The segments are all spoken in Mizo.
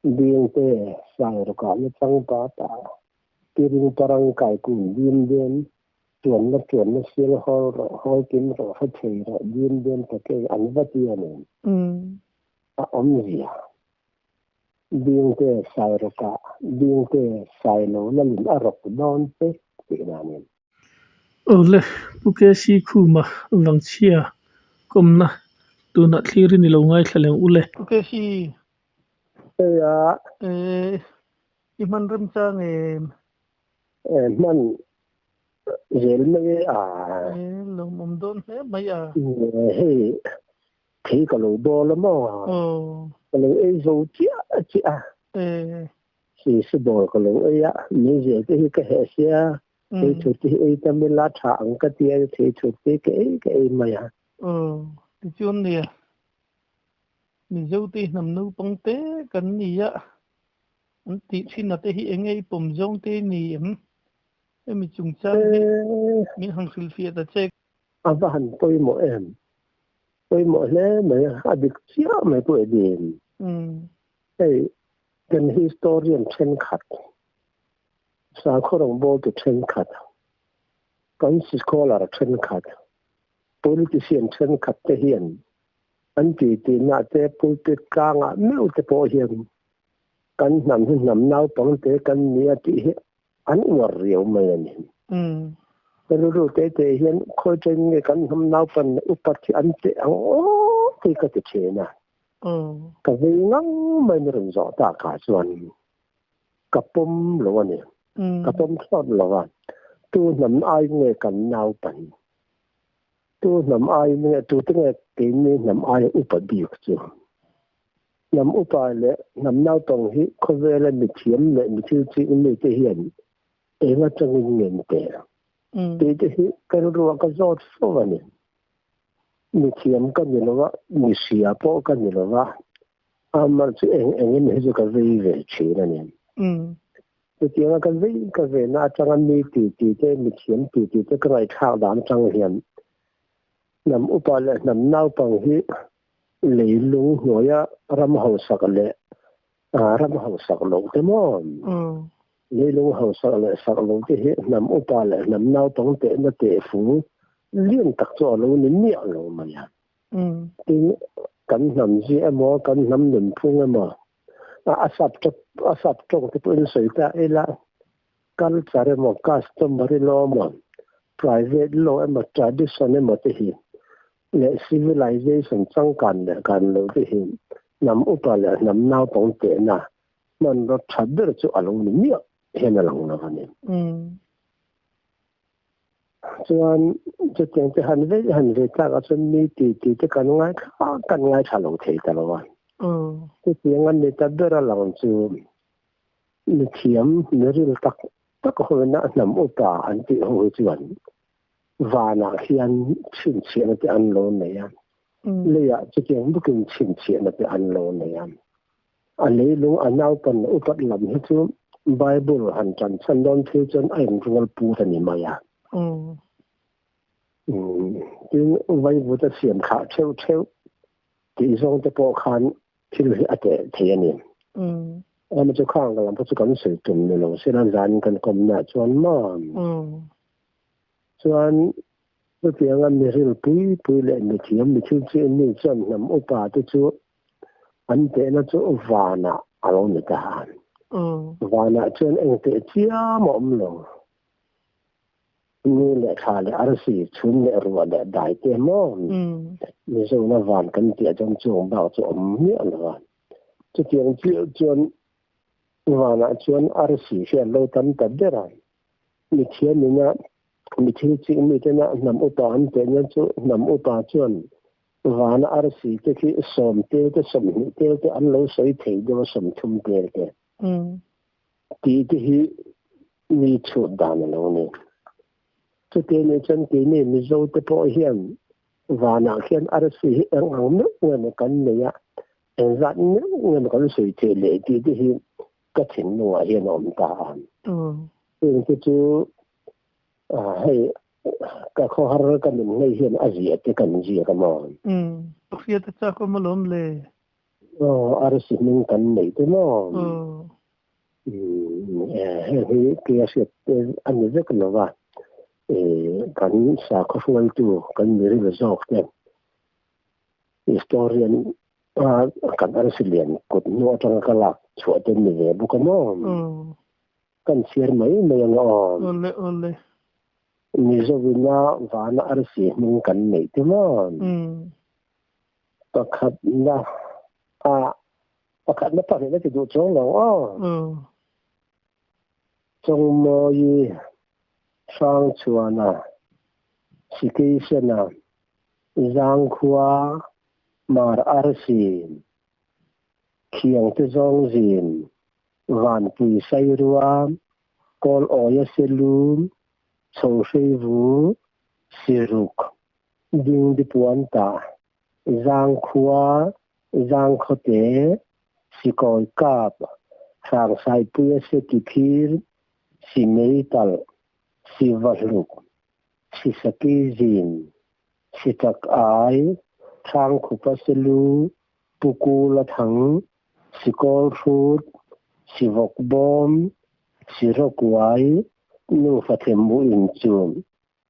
Dingte sairukah na changpa ta piring parang kai kun dim dem tuanna tuanna sial hawl rawh hawl kim rawh hre thei rawh dim dem take an va ti a ni. A awmzia. Dingte sairukah dingte sailo lalin a rawk dawn che tihna a ni. Awle, Pu KC Khuma Vangchhia kawmna tunah thlir in i lo ngaithla leng u le. Pu KC. Heia. Eh, i hman remchang em? Eh, hman zel mai e a. Eh, lawmawm dawn hle mai a. Eh, hei thei ka lo dawl a maw? Aw. Ka lo ei zo chiah chiah a. Eh. Sisi dawl ka lo ei a, meizial te hi ka heh sia, thei thut te hi ei tam ila tha ang ka tia, thei thut te ka ei ka ei mai a. Aw, tichuan nia, Mizo te hnam naupang te kan ni a, an tih thin a te hi eng nge i pawm zawng te ni em? Hemi chungchang hi min han hrilhfiah ta che. A va han pawimawh em? Pawimawh hle mai a, a dik chiah mai pawh e din. Hei Kan historian thenkhat, sakhaw rawngbawltu thenkhat, kan scholar thenkhat, politician thenkhat te hian an titi-na te pulpit tlangah meuh te pawh hian kan hnam hi hnam naupangte kan ni a tih hi an uar riau mai a ni. Ka rilru te te hian khawi chen nge kan hnam naupan leh upat hi an teh ang aw tih ka ti thin a. Ka vei ngang mai ni rawn zawh takah chuan ka pawm lo a ni. Ka pawm thlawt lo a, tu hnam ai nge kan naupan? Tu hnam ai nge, tute nge keini hnam aia upa bik chu? Hnam upa leh hnam naupang hi khawvela mithiam leh mithil chik mite hian eng atangin nge ni teh? Tih te hi ka rilruah ka zawt fo a ni. Mithiam ka ni lo a, mi hria pawh ka ni lo a, amah chu eng eng emaw hi chu ka vei ve thin a ni. Chutianga ka vei ka ve na atanga mi ti ti te, mithiam ti ti te ka ngaihthlak dan atang hian hnam upa leh hnam naupang hi leilung hnuaia ram hausak leh ram hausak loh te maw? Leilung hausak leh sak loh te hi hnam upa leh hnam naupang tehna tehfu lian tak chu a lo ni miah lo mai a. Tin, kan hnam zia emaw, kan hnam nunphung emaw, a sap a sap tawng te pawhin sawi ta ila, culture emaw, customary law emaw, private law emaw, tradition emaw te hi leh civilization changkan leh kan lo te hi hnam upa leh hnam naupang tehna hmanraw tha ber chu a lo ni miah hian a lang lo a ni. Chuan chutiang te han vei han vei tlak ah chuan mi ti ti te kan ngaithla kan ngaithla lo thei ta lo a. Chutiang a ni ta ber a lang chu mithiam miril tak tak hoina hnam upa an tih ho hi chuan Vanah hian chhinchhiahna te an lo nei a, leiah chutiang bawkin chhinchhiahna te an lo nei a. A leilung a naupan upat lam hi chu Bible han tan chhan dawn phei chuan a inrual put a ni mai a. Tin, vaivut a siam thlah theuh theuh tih zawng te pawh khan thil hi a teh thei a ni. Ama chu khang lam pawh chu kan sawi tum ni lo sela zan kan kawmnaah chuan maw? Chuan chutianga mi ril pui pui leh mi thiam mi thil chi mi chuan hnam upa te chu an tehna chu vanah a lo ni ta a. Vanah chuan eng teh chiam a awm lo. Ni leh thla leh arsi, chhun leh ruah leh dai te maw? Mizona van kan tih ah chuan chung bak chu awm miah lo a. Chutiang chiah chuan vanah chuan arsi hi an lo tam ta ber a. Mi thiamina mi thil chik mitena hnam upa an tehna chu hnam upa chuan vana arsi te khi sawm tel te 20 tel te an lo sawi thei deuh a 30 tel te tih te hi mi chhut dan a lo ni. Chuti anih chuan keini Mizo te pawh hian vanah khian arsi hi eng ang meuh nge maw kan nei a, engzat meuh nge maw kan sawi theih leh tih te hi ka thinlungah hian a awm ta a. Chung te chu hei ka khawhar ka nun ngei hian a ziah te kan ziak a maw? Hriat a chak awm alawm le. Aw arsi hming kan nei te maw? Heng hi kei a hriat te a ni vek lo va, kan sakhaw hruaitu kan miril zawk te historian kan arsi lian kut hnu atanga ka lak chhuah te ni ve bawk a maw? Kan chhiar mai mai ang aw. Awle awle. Mizovina vana arsi hming kan neih te maw? Pakhatna a pakhatna pahnihna ti duh chuang lo aw. Chawngmawi Hrangchhuana, Sikeisena, Zangkhua, Mar Arsi, Khiangte Zawngzin, Vanpui Sairua, Kawl Awia Selu, Chhohreivu, Siruk, Dingdipuanta, Zangkhua, Zangkhawte, Sikawi Kap, Hrangsaipui a se ti phir, Si Meitalh, Si Vahluk, Si Saki Zin, Si Chak Ai, Hrangkhupa Selu, Pu Kula Thang, Si Kawl Hrut, Si Vok Bawm, Si Rokuai, Nufa Thembu Inchum,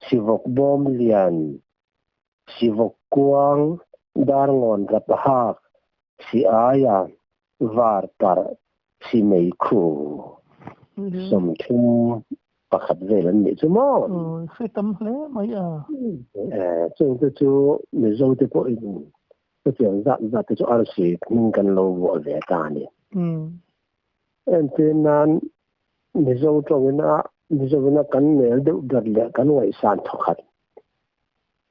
Si Vok Bawm Lian, Sivawk kuang, darngawn rap hak, si aia, var parh, si meikhu, 31 vel an nih chu maw? Awi, hre tam hle mai a. Chung te chu Mizo te pawhin chutiang zat zat te chu arsi hming kan lo vuah ve ta a ni. Entir nan Mizo tawngina Mizovina kan nel deuh ber leh kan ngaihsan thawkhat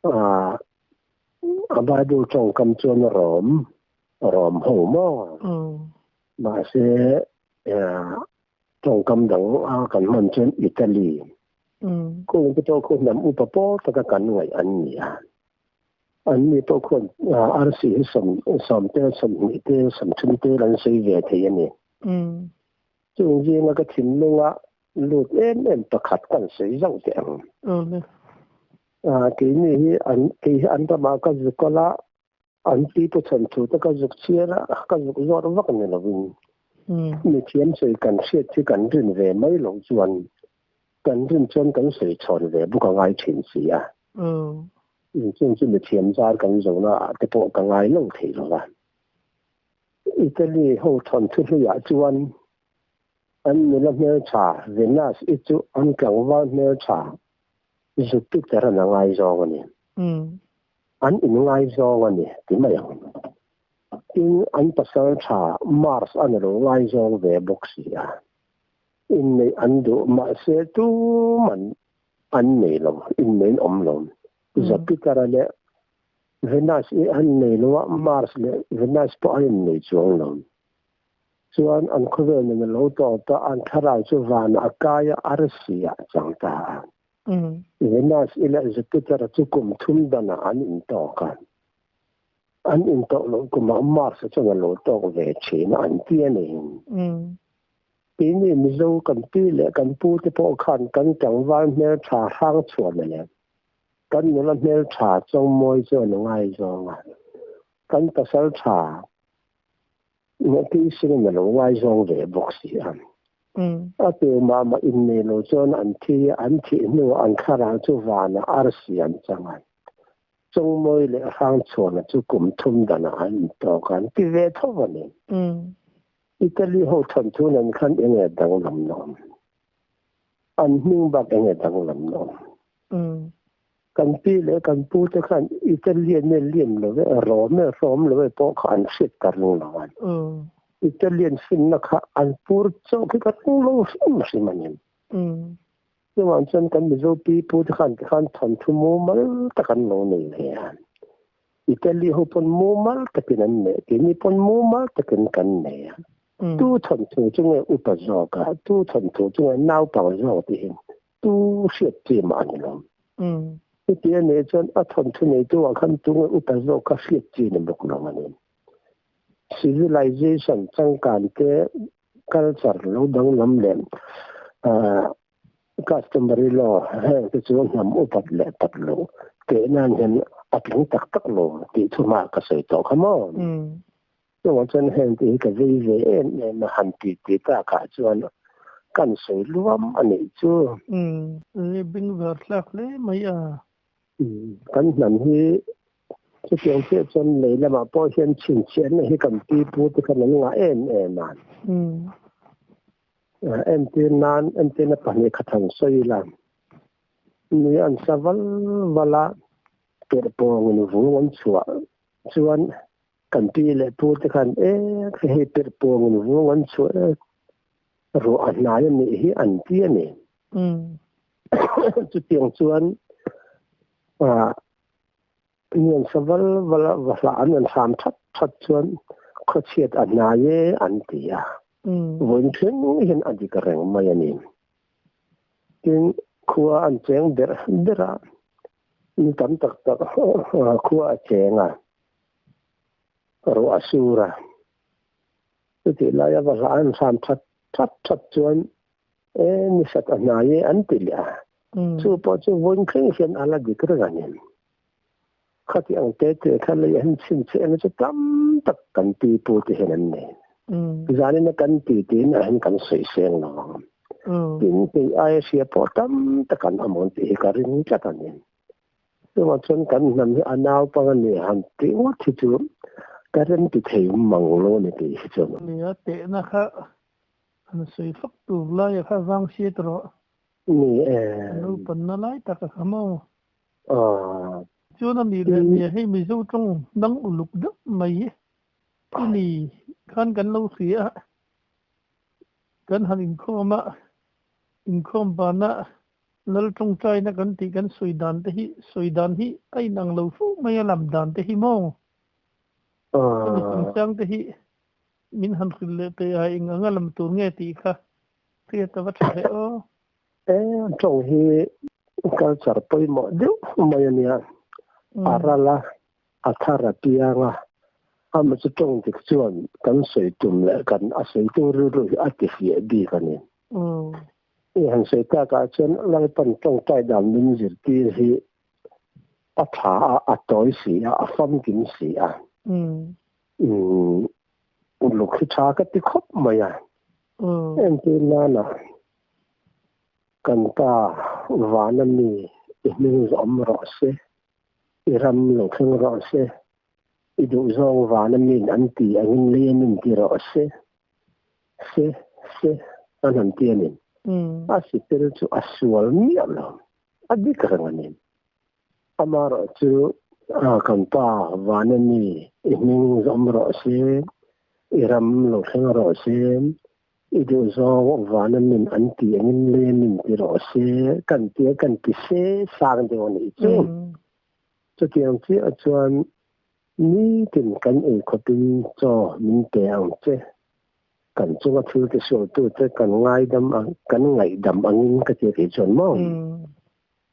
a Bible tawngkam chuan Rom Rom ho maw? Mahse tawngkam dang a kan hman chuan Italy. Kung te pawh khu hnam upa pawl taka kan ngaih an ni a. An ni pawh khuan arsi hi sawm tel, 20 tel, 30 tel an sawi ve thei a ni. Chung zinga ka thinlunga lut em em pakhat kan sawi zauh teh ang. Keini hi an kei hi an ramah ka zuk kal a, an pipu chhan thu te ka zuk chhiar a, ka zuk zawt vak ni lovin mithiam sawi kan hriat hi kan rin ve mai loh chuan kan rin chuan kan sawi chhawn ve bawk a ngai thin si a. Chung chu mithiam zar kan zohna ah te pawh ka ngai lo thei lo va. Italy ho thawnthu hluiah chuan an nula hmeltha Venus i chu an tlangval hmeltha Jupiter an a ngaizawng a ni. An inngaizawng a ni ti mai ang. Tin, an pasaltha Mars an a lo ngaizawng ve bawk si a. Inneih an duh mahse tuman an nei lo, inneiin awm lo. Jupiter-a leh Venus i an nei lo a, Mars leh Venus pawh an innei chuang lo. Chuan an khawvel nun a lo tawp a, an thlarau chu vanah a kai a, arsi ah a chang ta a. Venus i leh Jupiter chu kum thum danah an intawk a. An intawk loh kumah Mars chuan a lo tawk ve thin a, an ti a ni. Keini Mizo kan pi leh kan pu te pawh khan kan tlangval hmeltha hrang chhuan a leh kan nula hmeltha chawngmawi chuan a ngaizawng a, kan pasal tha Ngahtisingin a lo ngaizawng ve bawk si a. A tu mah mah innei lo chuan an thi a, an thih hnuah an thlarau chu vanah arsi an chang a. Chawngmawi leh Hrangchhuana chu kum thum danah an intawk a, an ti ve tho a ni. Italy ho thawnthu nen khan eng nge danglam nawm? An hming bak eng nge danglam nawm? Kan pi leh kan pu te khan Italian e lian lo e, Rom e rawm lo e pawh kha an hriat ka ring lo a. Italian finna kha an pur chawk hi ka ring lo hrim hrim a ni. Chuvang chuan kan Mizo pi pu te khan tikhan thawnthu mumal tak an lo nei ve a. Italy ho pawn mumal takin an neih, keini pawn mumal takin kan nei a. Tu thawnthu chu nge upa zawk a, tu thawnthu chu nge naupang zawk tih hi tu hriat chi mah a ni lo. Chuti a nih chuan a thawnthu neitu ah khan tu nge upa zawk kha hriat chi ni bawk lo a ni. Civilization changkan te culture lo danglam leh Customary law heng te chu hnam upat leh pat loh teh nan hian a tling tak tak lo tih thu hma ka sawi tawh kha maw? Chuvang chuan heng te hi ka vei ve em em a, han ti ti takah chuan kan sawi luam a nih chu. Umm, bengvar thlak hle mai a. Kan hnam hi chutiang chiah chuan lei lamah pawh hian chhinchhiahna hi kan pi pu te khan an ngah em em a. Entir nan, entirna pahnih khat han sawi ila, ni an sa val val a, perh pawngin vung an chhuah chuan kan pi leh pu te khan e hei perh pawngin vung an chhuah e, ruah a hnai a nih hi an ti a ni. Chutiang chuan ni an sa val val a, va hlah an an hram that that chuan khawchhiat a hnai e an ti a. Vawiin thleng hian a dik reng mai a ni. Tin, khua an cheng ber ber a, ni tam tak tak khua a cheng a, ruah a sur a. Chutih laia va hlah an hram that that that chuan e ni sat a hnai e an ti leh a. Chu pawh chu vawiin thleng hian a la dik reng a ni. Khati ang te te kha lei an chhinchhiah na chu tam tak kan pi pu te hian an nei. Zanin a kan ti tiin ah hian kan sawi seng lo ang. Tin, kei aia hria pawh tam tak an awm ang tih hi ka ring tlat a ni. Chuvang chuan kan hnam hi a naupang a ni han tih ngawt hi chu ka rem ti thei mang lo a ni tih hi chuan. Nia, tehna kha han sawi fak tur laia kha vang hriat rawh. Ni e. Naupanna lai tak a kha maw? Chuan a nih leh nia hei Mizo tawng dang uluk deuh mai i ni khan kan lo hria a, kan han inkhawm a, inkhawm bana Lal tawngtaina kan tih kan sawi dan te hi sawi dan hi a inang lo fo mai a lam dan te hi maw? Hemi chungchang te hi min han hrilh leh teh a eng anga lam tur nge tih kha hriat a va tha hle aw. E tawng hi culture pawimawh deuh mai a nia. A ral a, a thar a piang a, amah chu tawng dik chuan kan sawi tum leh kan a sawitu rilru hi a ti fiah bik a ni. I han sawi takah chuan Lalpan tawngtai dan min zirtir hi a tha a, a tawi si a, a famkim si a. Uluk hi tha ka ti khawp mai a. Entir nana kan pa vana mi i hming zawm rawh se, i ram lo thleng rawh se, i duhzawng vana min an ti angin lei a min ti rawh se, se se an han ti a ni. A sitel chu a sual miah lo, a dik reng a ni. Amaherawhchu kan pa vana mi i hming zawm rawh se, i ram lo thleng rawh se, i duhzawng vana min an ti angin le min ti rawh se kan tia kan ti se sang deuh a nih chu. Chutiang chiah chuan nitin kan eikhawpin chaw min pe ang che. Kan chunga thil ti sualtute kan ngaidam ang kan ngaihdam angin ka ti tih chuan maw?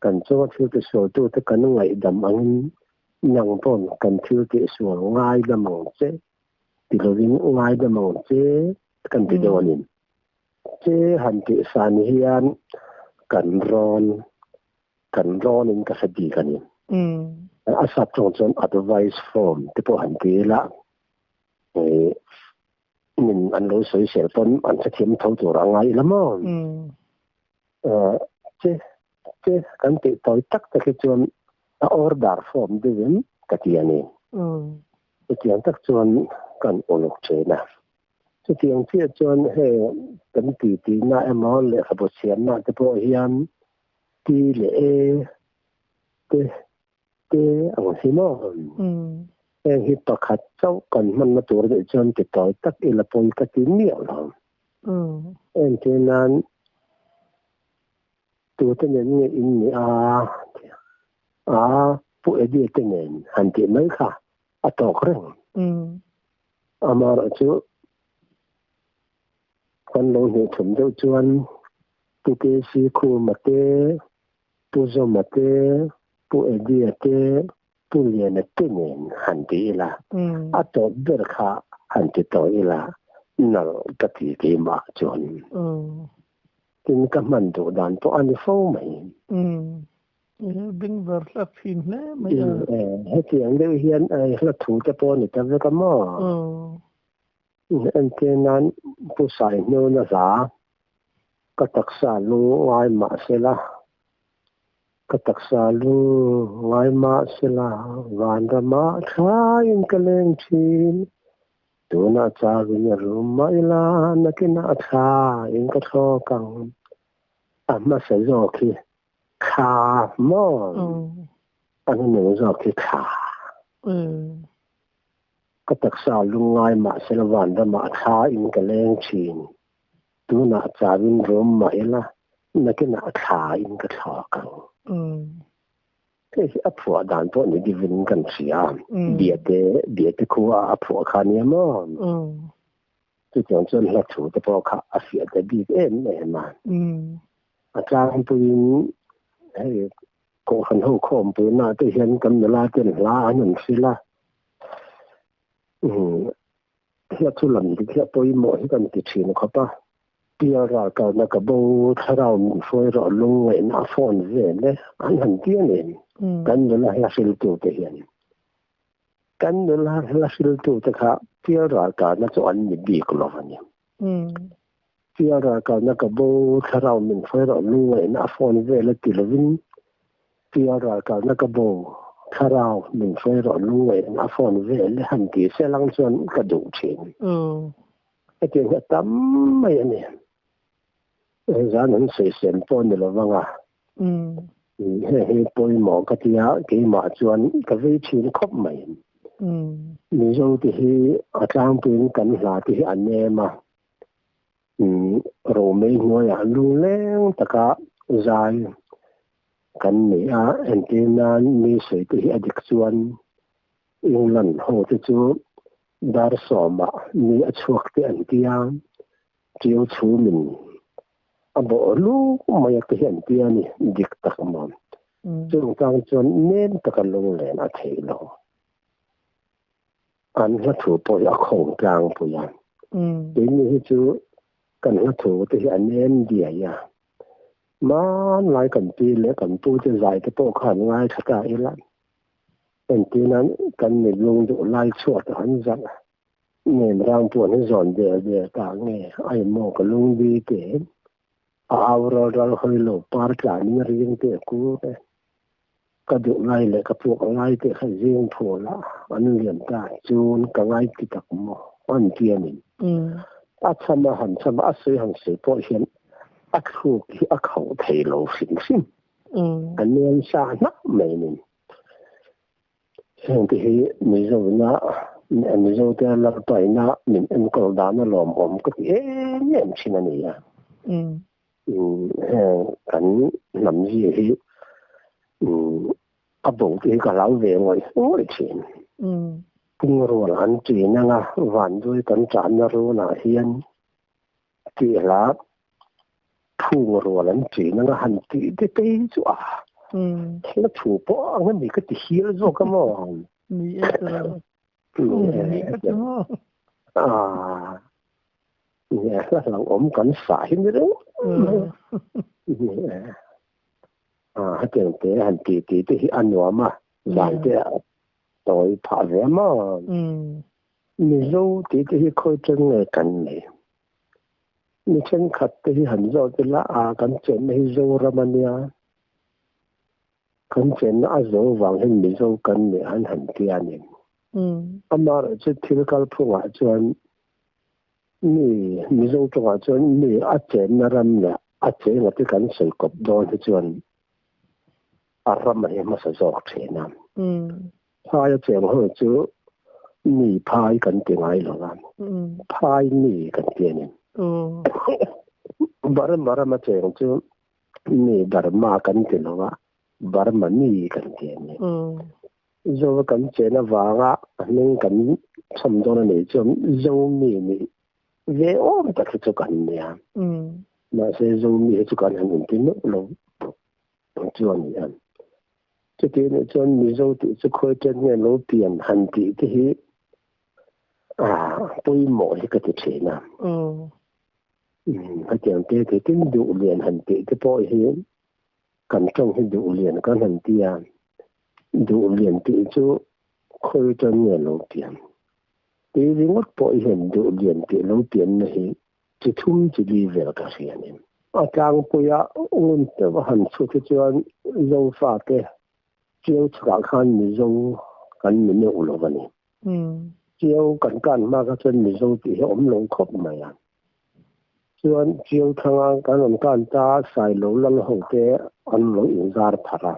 Kan chunga thil ti sualtute kan ngaihdam angin nang pawn kan thil tih sual ngaidam ang che ti lovin ngaidam ang che kan ti deuh a ni. Che han tih san hian kan rawn kan rawnin ka hre bik a ni. A sap tawng chuan advice form te pawh han ti ila min an lo sawi sel pawn an hrethiam tho tur a ngai ila maw? Che che kan tih tawi tak tak hi chuan a order form deuhin ka ti a ni. Chutiang tak chuan kan uluk thin a. Chutiang chiah chuan hei kan titihna emaw lehkhabu chhiarna te pawh hian Ti leh e te te ang hi maw? Heng hi pakhat chauh kan hmanna tur deuh chuan ti tawi tak ila pawi ka ti miah lo. Entir nan tute nen nge in nih a a Pu Eddie te nen han tih mai kha a tawk reng. Amaherawhchu kan lo hnih thum deuh chuan Pu KC Khuma te, Pu Zawma te, Pu Eddie-a te, Pu Liana te nen han ti ila, a tawp ber kha han ti tawh ila, nalh ka ti keimah chuan. Tin, ka hman duh dan pawh a ni fo mai. Bengvar hlak thin hle mai a. Hetiang deuh hian hla thu te pawh a ni ta vek a maw? Entirnan Pu Saihnuna hla Ka taksa lungngai mahsela, Ka taksa lungngai mahsela, vanramah thlaiin ka leng thin. Tunah chauhin a rum mah ila, nakinah a thlaiin ka thlawk ang. A hmasa zawk hi thla maw? A hnunung zawk hi thla. Ka taksa lungngai mahsela vanramah thla in ka leng thin. Tunah chauhin rum mah ila, nakinah thla in ka thlawk ang. Hei hi a phuah dan pawh ni deuhin kan hria. Biate, Biate khua a phuah kha nia maw? Chutiang chuan hla thu te pawh kha a fiah ta bik em em a. A tlangpuiin hei Kohhran ho khawmpuina te hian kan nula ten hla an han hrilh a. Hla chu lam dik hi a pawimawh hi kan ti thin khawp a. Pial ral kalna ka bo thlarau min hruai rawh lungngaihna a phone vel e an han ti a ni. Kan nula hla hriltu te hian. Kan nula hla hriltu te kha pial ral kalna chu an ni bik lo a ni. Pial ral kalna ka bo thlarau min hruai rawh lungngaihna a phone vel e ti lovin Pial ral kalna ka bo thlarau min hruai rawh lungngaihna a phone vel e han ti se lang chuan ka duh thin. Hetiang hi a tam mai a ni. Zan an sawisel pawh ni lo vang a. Hei hi pawimawh ka ti a, keimah chuan ka vei thin khawp mai. Mizo te hi a tlangpuiin kan hla te hi a nem a. Romei hnuaiah lungleng taka zai kan nei a, entir nan mi sawi te hi a dik chuan England ho te chu dar sawmah mi a chhuak te an ti a, ṭiau chhumin a bawh luk mai a te hi an ti a ni, dik tak maw. Chung tang chuan nem taka lunglen a theih lo. Kan hla thu pawh hi a khawng tlangpui a. Keini hi chu kan hla thu te hi a nem diai a. Hmanlai kan pi leh kan pu te zai te pawh khan ngaithla ta ila. Entirnan kan mitlung duh lai chhuat a han zalh a. Nem rang pawh an zawn der der ta nge ai maw ka lungdi te a au ral ral hawi lo par tlanin a ring te a kur e. Ka duh lai leh ka puak lai te kha zing phul a an lian ta chun ka ngai ti tak maw an ti a ni. A cham a han cham a, a sawi han sawi pawh hian a thluk hi a khauh thei lo hrim hrim. A nuam sa hnap mai ni. Heng te hi Mizoina Mizote Lalpaina min enkawl dan a lawmawm ka ti em em thin a ni a. Heng kan hnam zia hi a bo te hi ka hlau ve ngawih ngawih thin. Pungrual an ṭin anga vanduai kan ṭahna runah hian tih hla phungrual an ṭin anga han tih te te hi chu a hla thu pawh ang a ni ka ti hial zawk a maw? Ni e Ni ka ti maw? Ni hla hlauhawm kan sah hi ni reng mai. Hetiang te han tih tih te hi a nuam a, zan te a tawi phah ve a maw? Mizo tih te hi khawi ṭeng nge kan nei? Mi ṭhenkhat te hi han zawt ila, a kan chenna hi Zoram a nia, Kan chenna a zo vang hian Mizo kan nih an han ti a ni. Amaherawhchu thil kalphungah chuan mi Mizo tawngah chuan mi a chenna ram leh a chenga te kan sawi kawp dawn hi chuan a ram a hi hmasa zawk thin a. Phai a cheng ho chu mi phai kan ti ngai lo va, phai mi kan ti a ni. Burma ram a cheng chu Mi Burma kan ti lo a, Burma mi kan ti a ni. Zo kan chen avanga a hming kan chhawm dawn a nih chuan Zo mi nih ve awm tak hi chu kan nia. Mahse Zo mi hi chu kan han inti meuh lo chu a ni a. Chuti anih chuan Mizo tih chu khawi ṭan nge lo pian han tih te hi a pawimawh hi ka ti ṭhin a. Hetiang te te tin duh lian han tih te pawh hi kan tawng hi duh lian kan han ti a, duh lian tih chu khawi tan nge lo pian. Kei ringawt pawh hian Duhlian tih lo pianna hi chi thum chi li vel ka hria a ni. A tlangpuia ngun deuh a han chhut hi chuan Zofate Chiau chhakah khan Mizo kan ni meuh lo a ni. Chiau kan kan hma kha chuan Mizo tih hi a awm lo khawp mai a. Chuan Chiau thanga kan rawn kan ta Sailo lal hote an lo inzar thar a.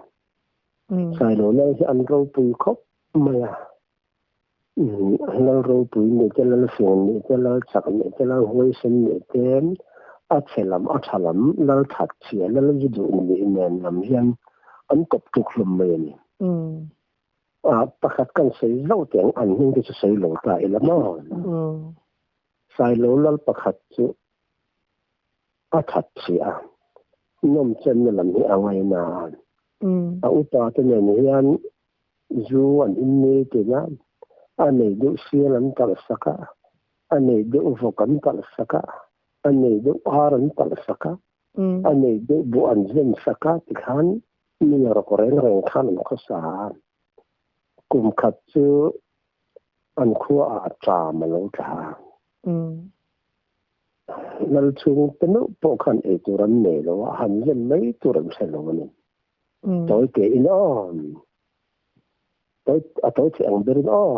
Sailo lal hi an ropui khawp mai a. Lal ropui nih te, lal fing nih te, lal chak nih te, lal huaisen nih te, a chhe lam, a tha lam, lal that chhia, lal zu duh nih nen lam hian an kawp tuk hlawm mai a ni. Pakhat kan sawi zauh teh ang, an hming te chu sawi lo ta ila maw? Sailo lal pakhat chu a that chhia a, nawmchenna lam hi a ngaina a. A upa te nen hian Zu an in nei tel a, a nei deuh sial an talh sak a, a nei deuh vawk an talh sak a, a nei deuh ar an talh sak a, a nei deuh buh an zen sak a tikhan mi rawk reng reng khan an khawsa a. Kum khat chu an khua ah a ṭam a lo tla a. Lal chhung te meuh pawh khan eitur an nei lo a, han zen mai tur an hre lo a ni. Tawi te in aw. Tawi a tawi thei ang berin aw.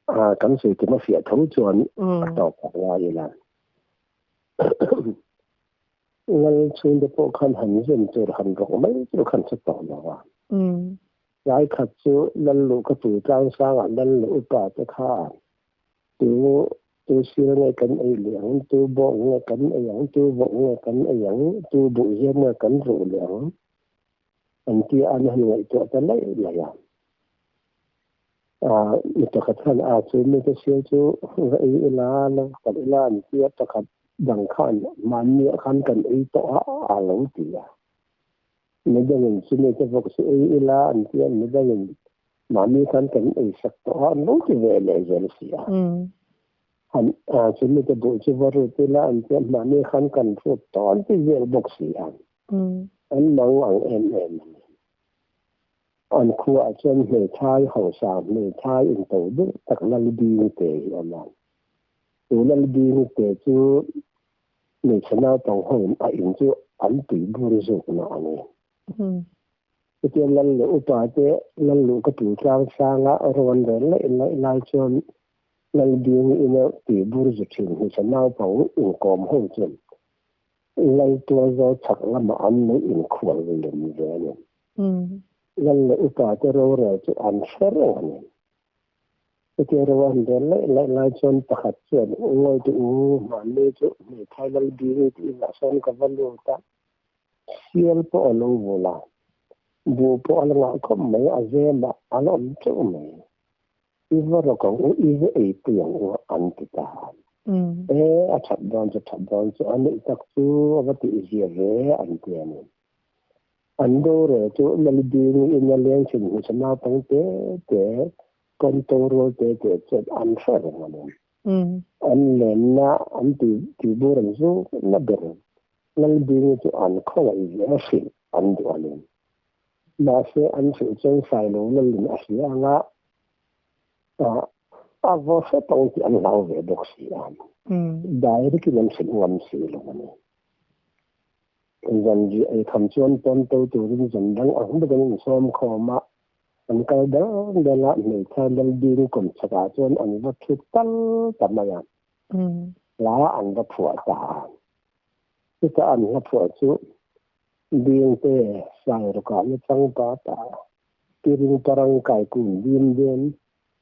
A kan sawi tum a fiah tho chuan a tawp a ngai ila. Lal chhungte pawh khan han zem tur han rawk mai tur khan hre tawh lo a. Tlai khat chu lal luh ka pui tlang sangah lal leh upa te kha tu Tu sil nge kan ei leh ang, tu bawk nge kan ei ang, tu vawk nge kan ei ang, tu buh hian nge kan ruh leh ang? An tia an han ngaihtuah ta laih laih a. Ah, mi pakhat khan a chu mite sil chu va ei ila, la va kalh ila an tia pakhat dang khan mahniah khan kan ei tawh a, a lo ti a. Midangin chu mite vawk chu ei ila an tia midangin Mahni khan kan ei sak tawh a, an lo ti ve leh zel si a. Han chu mite buh chu va rut ila an tia mahni khan kan rut tawh an ti zel bawk si a. An mang ang em em a ni. An khuaah chuan hmeithai hausa, hmeithai into deuh tak Lalbingte hi a awm a. Chu Lalbingte chu hmeichhe naupang hoin a in chu an tuibur zukna a ni. Chutia lal leh upa te lal luh ka tul tlang sang a, rawn rel laih laih lai chuan lal ding ina tih bur zu thin hmeichhe naupang inkawm ho chuan lal tual zawl chhak lamah an lo inkhual lem ve a ni. Lal leh upa te rorel chu an hre reng a ni. Chutia ro an rel laih laih lai chuan pakhat chuan ngawi te u hmanni chu hmeithai lal ding tih inah sawn ka va lut a, Sial pawh a lo vul a, buh pawh a la ngah khawp mai, a zem a, a la awm teuh mai. I va rawk ang u, i va eipui ang u an ti ta a. E, a that dawn chu that dawn chu, a neih tak chu a va tih zia ve an ti a ni. An rorel chu Lalbingi in a leng thin hmeichhe naupang te te, kawnto rual te te chuan an hre reng a ni. An lenna an tihbur an zuk na ber Lalbingi chu an khawngaih ve a hrilh an duh a ni. Mahse an hrilh chuan Sailo Lalin a hria anga a vaw hrep ang tih an hlau ve bawk si a. Direct in an hrilh ngam si lo a ni. Zanriah ei kham chuan pawn to turin zan dang ang bawk an insawm khawm a, an kal dal dal a, hmeithai Lalbingi kawm chhakah chuan an va thu tal ta mai a. Hla an va phuah ta a. Chutah an hla phuah chu Dingte Sairukah na changpa ta, Piring parang kai kun dim den,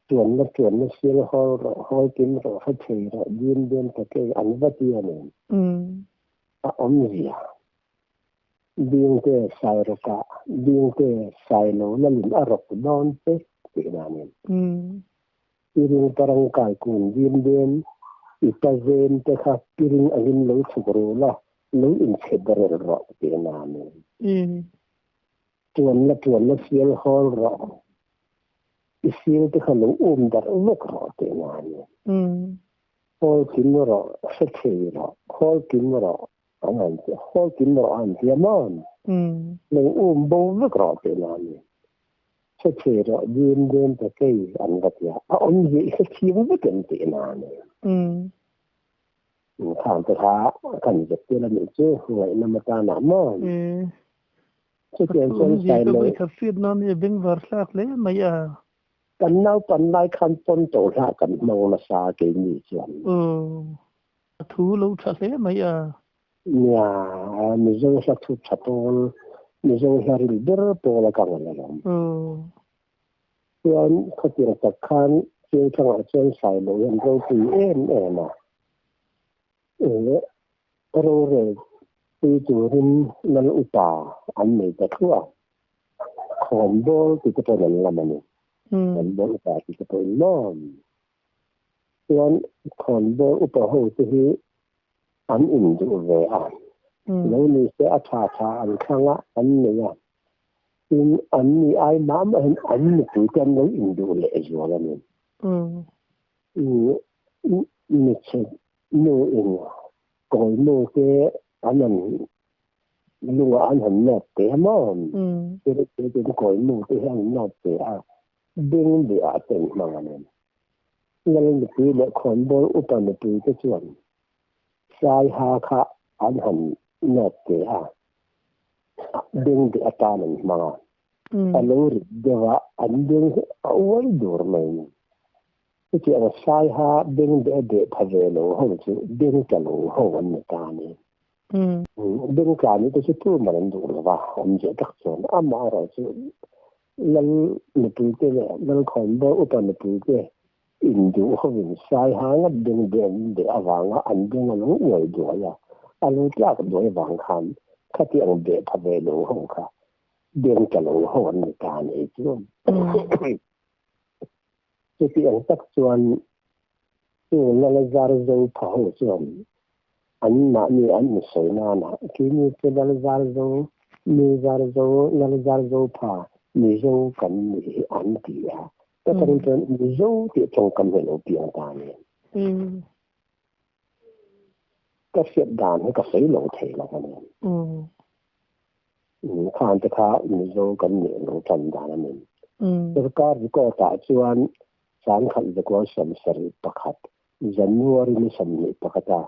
Tuanna tuanna sial hawl rawh, hawl kim rawh, hre thei rawh, dim den ta kei an va ti a ni. A awmzia. Dingte Sairukah, Dingte Sailo lalin a rawk dawn che tihna a ni. Piring parang kai kun dim den, i pa zem te kha piring angin lo chhuk ru la, lo inchhe berel rawh tih na a ni. Tuan la tuan la sial hawl rawh, i sil te kha lo um darh vek rawh tih na a ni. Hawl kim rawh, hre thei rawh, hawl kim rawh an han ti, hawl kim rawh an ti a maw? Lo um bo vek rawh tih na a ni. Hre thei rawh dim dim ta kei an va tia a awmzia i hrethiam vek em tih na a ni. Khang te kha kan zep tir a nih chu ngaihnam atana maw? Chutiang chuan Sailo. Ka hriat nan i bengvar thlak hle mai a. Kan naupan lai khan pawn to hlah kan hmang nasa keini chuan. A thu lo tha hle mai a. Nia, Mizo hla thu tha pawl, Mizo hla ril ber pawl a kang a lawm. Chuan khawtiang tak khan Chengthangah chuan Sailo hian ropui em em a. Rorel pui turin Lal upa an nei ta thluah a. Khawnbawl ti te pawhin an lam a ni. Khawnbawl upa ti te pawhin maw? Chuan khawnbawl upa ho te hi an induh ve a, lo ni se a tha tha an thlang a, an nei a, tin an ni ai mah mahin an nupui te an lo induh leh zual a ni. Michhe nu in kawi nu te an han lungah an han nawt teh a maw? Tin kawi nu te hi an nawt teh a, Beng beh ah ten hmang a ni. Lal nupui leh khawnbawl upa nupui te chuan Saiha kha an han nawt te a, beng beh atan an hmang a. A lo rit deuh a, an beng hi a uai dur mai ni. Chutiang Saiha beng beh a beh pha ve lo ho chu beng tla lo ho an ni ta a ni. Beng tla nih te chu tuman an duh lo va, awmzia tak chuan amaherawhchu Lal nupuite leh Lalkhawnbawl upa nupuite induh hovin Saiha ngat beng beh an beh avanga an beng a lo uai duai a, a lo tlak duai vang khan khati ang beh pha ve lo ho kha beng tla lo ho an ni ta a ni chu. Chuti ang tak chuan chung Lal zar zo pha ho chuan anmahni an insawi nana keini chu Lal zar zo, mi zar zo, Lal zar zo pha Mizo kan ni hi an ti a. Ka tang chuan Mizo tih tawngkam hi a lo piang ta a ni. Ka hriat dan hi ka sawi lo thei lo a ni. Khan te kha Mizo kan nih lo tan dan a ni. Sorkar record ah chuan sangkhat zakua 71 January ni 21 a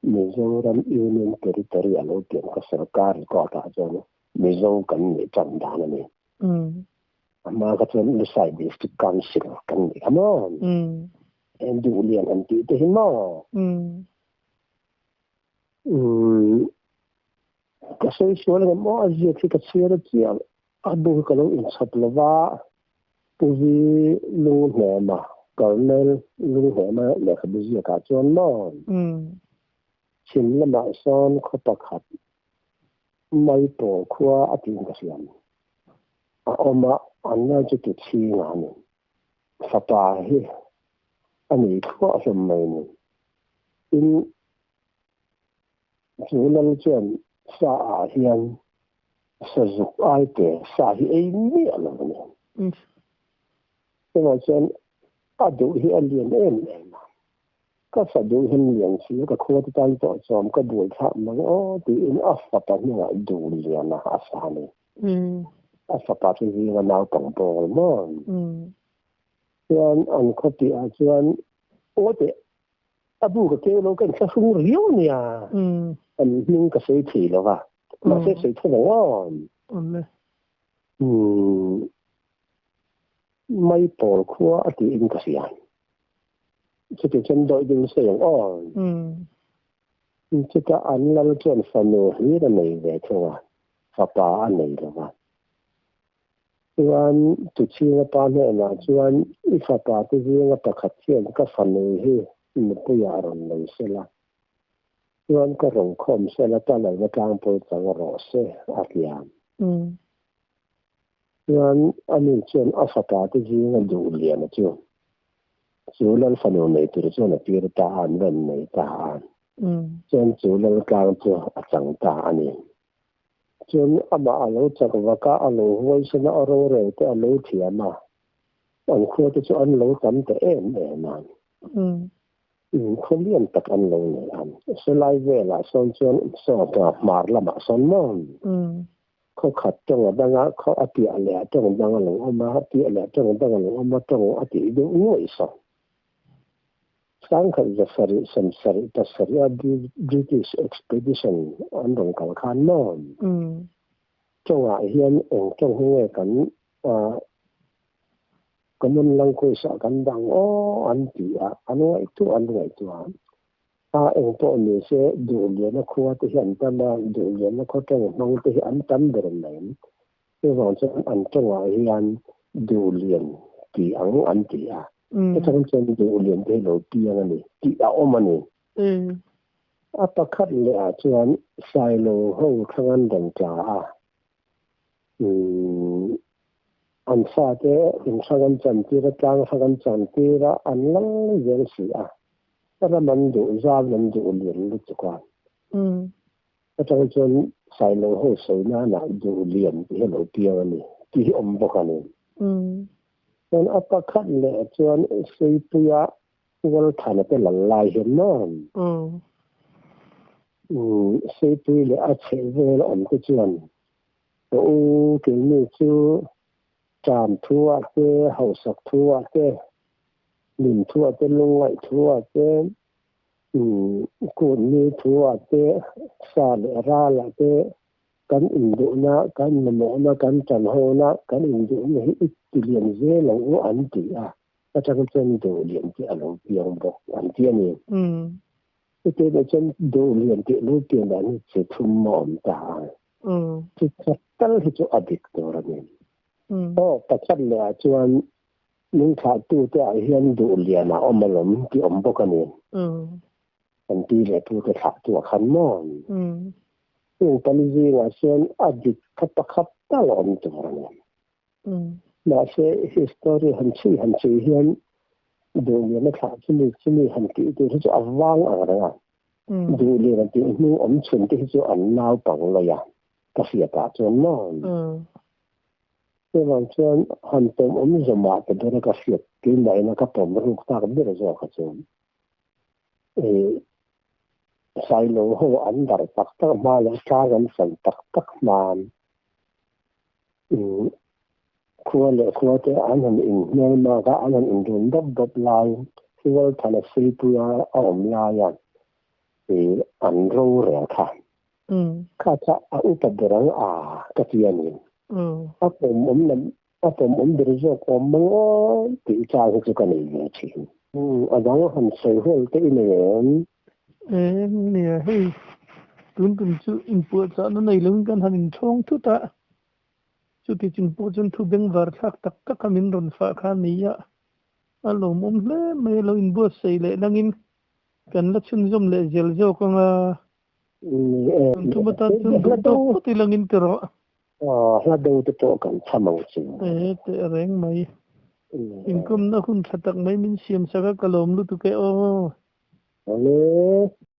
Mizoram Union Territory a lo pian kha sorkar record ah chuan Mizo kan nih tan dan a ni. A hma kha chuan Lushai District Council kan nih kha maw? He duh lian han tih te hi maw? Ka sawi sual ang em aw, a ziak hi ka chhiar a chiah a bu hi ka lo inchhawp lo va, Pu Vi Lunghnema, Colonel Lunghnema lehkhabu ziakah chuan maw? Chhim lamah sawn khaw pakhat Maipawl khua a tiin ka hriam. A awm a, an lai chu ti chhing a ni. Fapa hi a ni thluah hlawm mai ni. Tin, chu lal chuan sa ah hian sazuk ai te sa hi ei miah lo a ni. Chuvang chuan a duh hi a lian em em a. Ka fa duh hian lian si ka khua te tan pawh chawm ka buai thlak mang aw tiin a fapa hnungah duh lian a a sa a ni. A fapa chu zinga naupang pawl maw? Chuan an khaw piahah chuan aw teh a bu ka keu lo ka inthlahrung riau nia an hming ka sawi thei lo va mahse sawi tho vang aw. Maipawl khua a tiin ka hria. Chuti chuan dawih ding sawi ang aw. Chutah an lal chuan fanu hlir a nei ve thung a, fapa a nei lo va. Chuan Tuchhinga pa hnenah chuan, I fapa te zinga pakhat hian ka fanu hi nupuiah rawn nei sela, chuan ka rawn khawm sela ka lalna tlangpui chang rawh se, a ti a. Chuan ani chuan a fapa te zinga duh liana chu chu lal fanu nei tur chuan a tir ta a, an rawn nei ta a. Chuan chu lal tlang chu a chang ta a ni. Chuan amah a lo chak vak a, a lo huaisen a, a rorel te a lo thiam a, an khua te chu an lo tam ta em em a. Khaw lian tak an lo nei a. Sawlai velah sawn chuan saw hmar lamah sawn maw? Khaw khat tawng a dang a, khaw a piah leh ah tawng dang a lo awm a, a piah leh ah tawng dang a lo awm a, tawng a tih deuh ngawih saw. 1777 a British Expedition an rawn kal khan maw? Tawngah hian eng tawng hi nge kan common language ah kan dang aw an ti a, an ngaihtuah an ngaihtuah a. A eng pawh ni se Duhliana khua te hi an tam a, Duhliana khaw tawng hmang te hi an tam ber mai. Chuvang chuan an tawngah hian Duhlian ti ang an ti a, hetiang chuan Duhlian te hi lo piang a ni tih a awm a ni. A pakhat leh ah chuan Sailo ho thlang an rawn tla a, an fate in hrang an chantir a, tlang hrang an chantir a, an lal zel si a, ram an duh zau in an duh lian lutuk a. Atang chuan Sailo ho sawi nanah duh lian tih hi a lo piang a ni tih hi awm bawk a ni. Chuan a pakhat leh chuan Seipuia Ualthana te lal lai hian maw? Seipui leh a chheh vel awm te chuan ka u keini chu ṭam thu ah te, hausak thu ah te, lim thu ah te, lungngaih thu ah te, Kutni thu-ah te, sa leh ralah te kan induhna, kan mamawhna, kan tanhawna, kan induhna hi i ti lian zel ang u an ti a, atang chuan duh lian tih a lo piang bawk an ti a ni. Chutih chuan duh lian tih lo pian dan hi chi thum a awm ta a, chi khat tal hi chu a dik tur a ni. Aw, pakhat leh ah chuan Min thlahtute ah hian duh lian a awm alawm tih awm bawk a ni. Kan pi leh pute thlahtu ah khan maw? Chung pali zingah chuan a dik kha pakhat tal a awm tur a ni. Mahse, history han chhui han chhui hian duh lian a thlah chumi chumi han tih tur hi chu a vang ang reng a. Duh lian a tih hnu awm chhun te hi chu an naupang lawi a, ka hriat ah chuan maw? Chuvang chuan han pawm awm zawmah te ber a ka hriat keimahina ka pawm ruk tak ber zawk a chuan i Sailo ho an darh tak tak hma leh tlang an san tak tak hma khua leh khua te an han inhmel mak a, an han inrun dawp dawp lai Hualthana Seipuia a awm laia i an rorel kha. Kha kha a upa ber ang a ka ti a ni. A pawm awm lam a pawm awm ber zawk awm mang aw tih chang hi chu ka nei ve thin. A dang han sawi hual te i nei em? Em nia hei tun tum chu inpuahchahna nei loin kan han inthawng thut a, chuti chung pawh chuan thu bengvar thlak tak tak a min rawn fah kha a ni a, a lawmawm hle mai a lo inbuatsaih leh langin kan la chhunzawm leh zel zawk ang a. Kan tum atan chuan duh tawk phawt i langin ti rawh. Hla do te pawh kan cham ang chu. E teh reng mai. Inkawmna hun tha tak mai min siam sak a ka lawm lutuk e aw. Awle.